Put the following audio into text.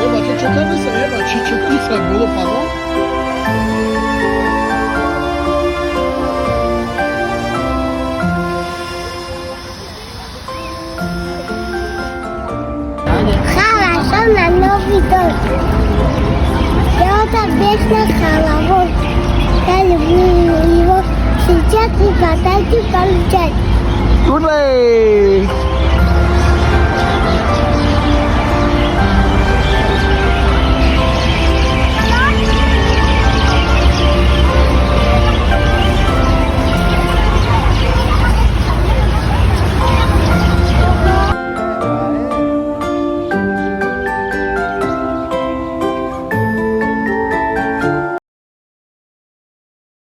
Е, бача, чо кардеса? Е, бача, чо кардеса? Боло парон? Хорошо на Новый год. Я вот вечно хоровод. Я люблю его сейчас и подарки получать. Ура!